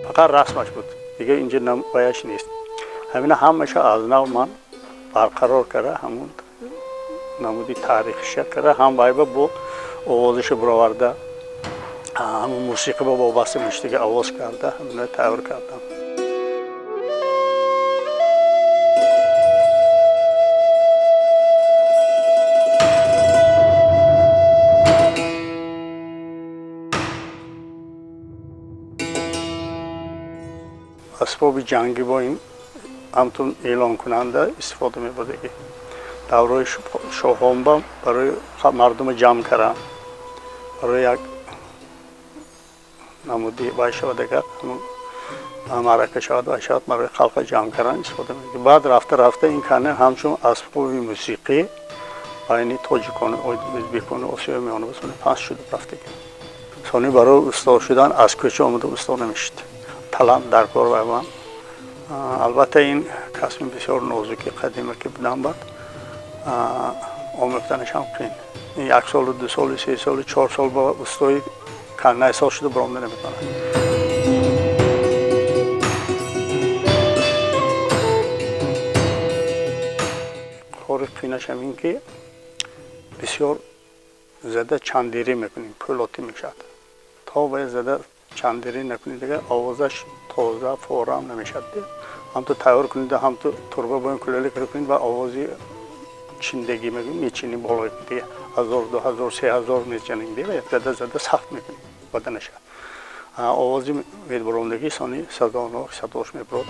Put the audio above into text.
Фақат расмаш буд, дига инҷа баяш нест. Ҳамина ҳамаша аз нав ман барқарор карда, ҳамун намуди таърихиша карда, ҳам вайба бо овозиша бироварда, ҳамун мусиқӣ ба вобаста мешудага овоз карда, ҳамина тайёр кардам. Асбоби ҷангӣ бо ин ҳамтун эълонкунанда истифода мебурдагӣ. Давраи шоҳонба барои мардума ҷамъ кардан, барои як намуди вай шавад, агар маърака шавад, вай шавад, барои халқа ҷамъ кардан истифода мебурд. Баъд рафта рафта ин кане ҳамчун асбоби мусиқӣ байни тоҷикону ӯзбекону Осиёи Миёна паҳн шуда рафтагӣ. Сони барои устод шудан аз кӯча омада устод намешид, талант дар кор. Вай ман албатта ин касби бисёр нозуки қадима ки будам, баъд омӯхтанашам қин. Ин як солу, 2 солу, 3 солу, 4 сол ба устои каннайсоз шуда баромада наметавонад. Кори қинашам ин ки бисёр зада чандирӣ мекунем, пӯлотӣ мешавад. То вай зада чандирӣ накунӣ, дигар овозаш тоза форам намешавад. Ҳамту тайёр кунед, ҳамту турба бо ин кулоли кунед ва овози чиндагӣ мегӯем, мечинем болои дига 1000, 2000, 3000 мечанем, зада зада сахт мекунем, бада нашавад. Овози медбарондагӣ сони садонок садош мебарод.